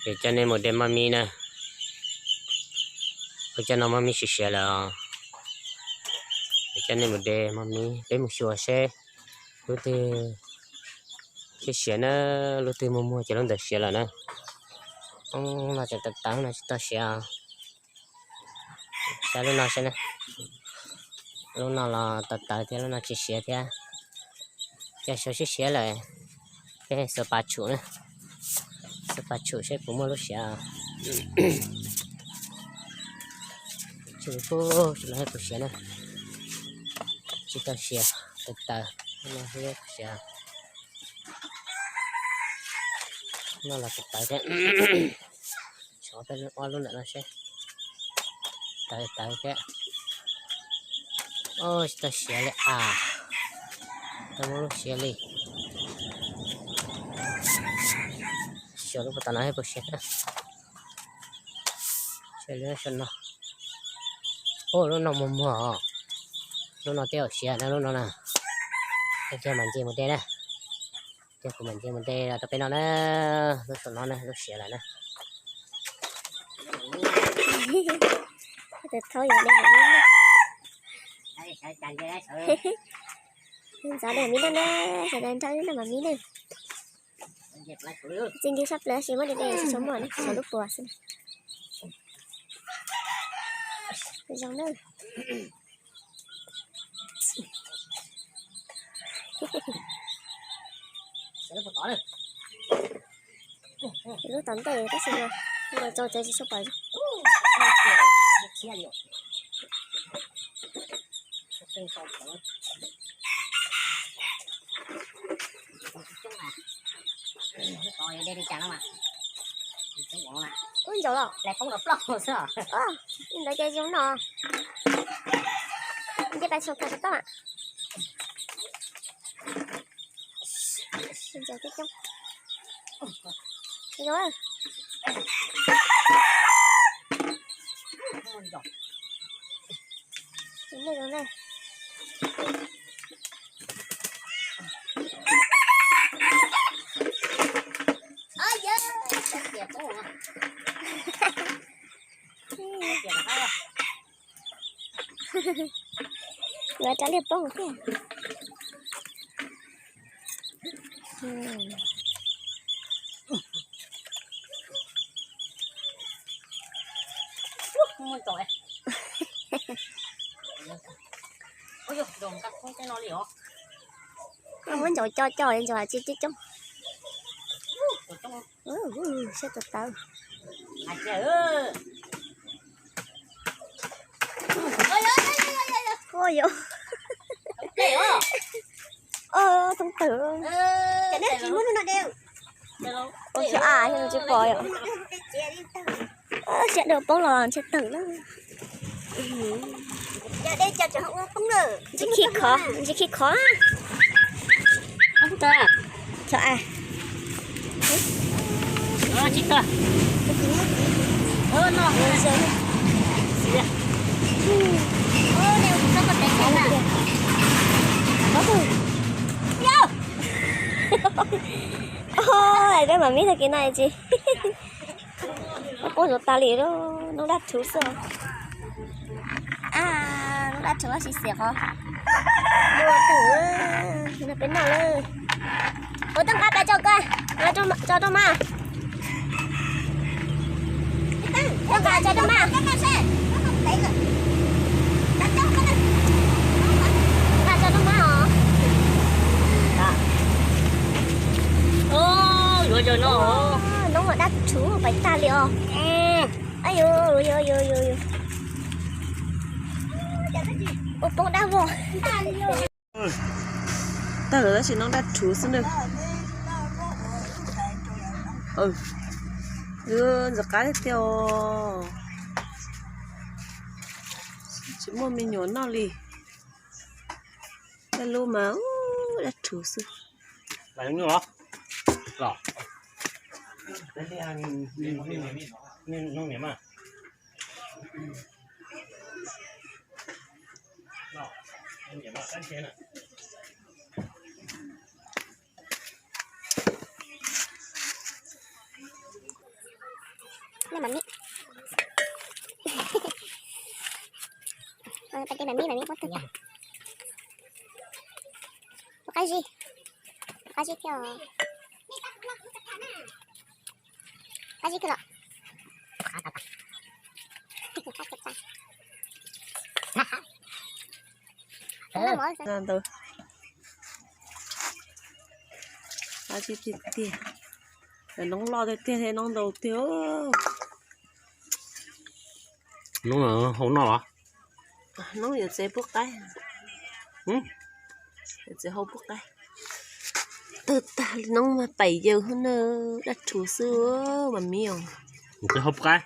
Ces coj nej mus de maj mib na. Kuv coj no maj mib siav siav lawm os. Ces coj nej mus de maj mib, peb mus xyuas seb lub twg siav siav na, lub twg muag muag ces lub ntawd siav lawm na. Lub no tseem tawv tawv no tsis tau siav. Saib lub no seb na. Lub no los tawv tawv thiab, lub no tsis siav thiab. Ces xyov siav siav lawm, ces xuas pas tshum na. Xuas pas tshum seb puas muaj lub siav. Tshum pub, tshum no puas siav na. Tsis tau siav, tawv tawv, lub no puas siav. No los tawv tawv thiab. Xyov peb ob lub ntawm no seb. Tawv tawv thiab. Tsis tau siav li as. Tau muaj lub siav li. Xyov lub puas tom no puas siav. Xyov lub no. Lub no muag muag os. Lub no twb siav na lub no na. Ces mam nce mus de na. Ces kuv mam nce mus de rau peb no na. Lub saum no na, lub siav lawm na. Tus thaub yog de mam mib na. Ntxov de mam mib na na, sawv daws nrog wb noj mam mib na. Txi nti sab plaws tab sis muab de de tsis tshua muaj na, tshuav lub puas xwb. Zoo na. Lub tom ntej tab sis mas tso tsev tsis tshua pom. Ub, ntsaum los. Ntawd ces zoo no. Nce pais txog kawg tau. Ntsaum coob coob. Zoo. Zoo na, zoo na. Nkawd rov liag poob thiab. Muab ntsaum co co ntsaum tsis coob coob. Siab tawv tawv. Ua yuav. Thoob tawg. Ua xyov a, tsis pom yom. Siab dua poob los ntshe tawg lawm. Ntsis khib khov, ntsis khib khov. Xyov a. Peb mam mib tag kis no tsis. Poob zoo tas li, noob dab rhuv xwb. Noob dab rhuv tab sis xiam qhov. Peb noj lawm. Ua tau nqa tas tso koj, tso rau mas. Tso nqa tso rau mas. Nqa tso rau mas os. Yuav zaws no. Noob dab rhuv pais tag li os. Yuav, yuav, yuav, yuav. Ua poob dab vog. Tawg lawm tab sis noob dab rhuv xwb na. Ntxim qab tiag tiag os. Tsis muaj me nyuam noj li. Tej lub mas dab rhuv xwb. Noj mas mib. Pas tes mas mib mas mib pob twg. Ua qab zib. Qab zib thiab. Qab zib kawg los. Ntau. Qab zib tiag tiag. Noob loj tiag tiag thiab noob ntau tiag. Noob hau noj los? Noob yuav txiv pub qaib. Yuav txiv hau pub qaib. Tawg tag li noob mas pais yaws hauv na, dab rhuv xwb mas mib os. Txiv hau pub qaib.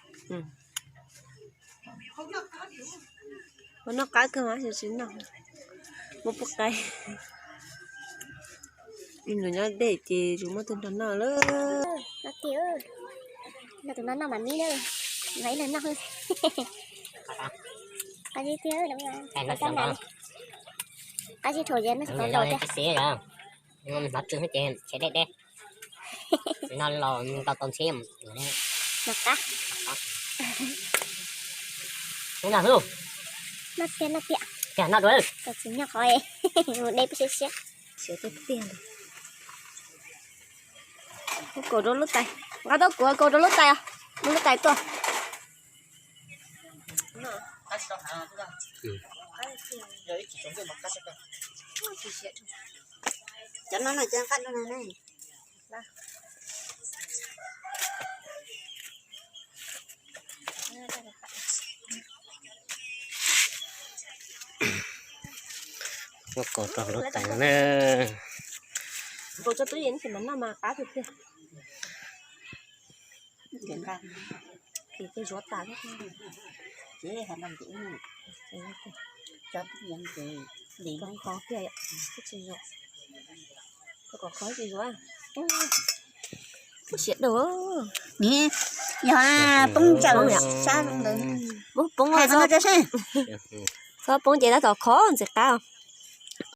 Ua noj qab kawg mas tsis noj, muab pub qaib. Nws nyob deb ces tsis muaj tus nrog noj lawm. Noj tiag, noj tus no noj mas mib na, nqa ib leeg noj. Qab zib tiag, qab zib dhau ces noj tsis tau los tiag. Hnov tsw ces deb deb. No los tau tau ntxhiab. Noj qab. Noj tiag noj tiag. Noj dua. Tsis nyob qhov mus deb peb siab siab. Siav tiag tiag li. Kaus rau lub tais, nqa tau kuv kaus rau lub tais os, muab lub tais tuaj. Cov no no cov qab no ne. Muab kaus rau lub tais na. Kaus tso twj ywm no mas qab tiag tiag. Ces zuav tas thiab. Ces hais no ces ib nus, cov twb yeej ces dim nqhis qhov kiag, twb tsis zuav. Kom qhov tsis zuav. Siav dua. Yog poob ntsaws sab ntawd. Poob, txhob poob ces tab tom khov ntxim qab.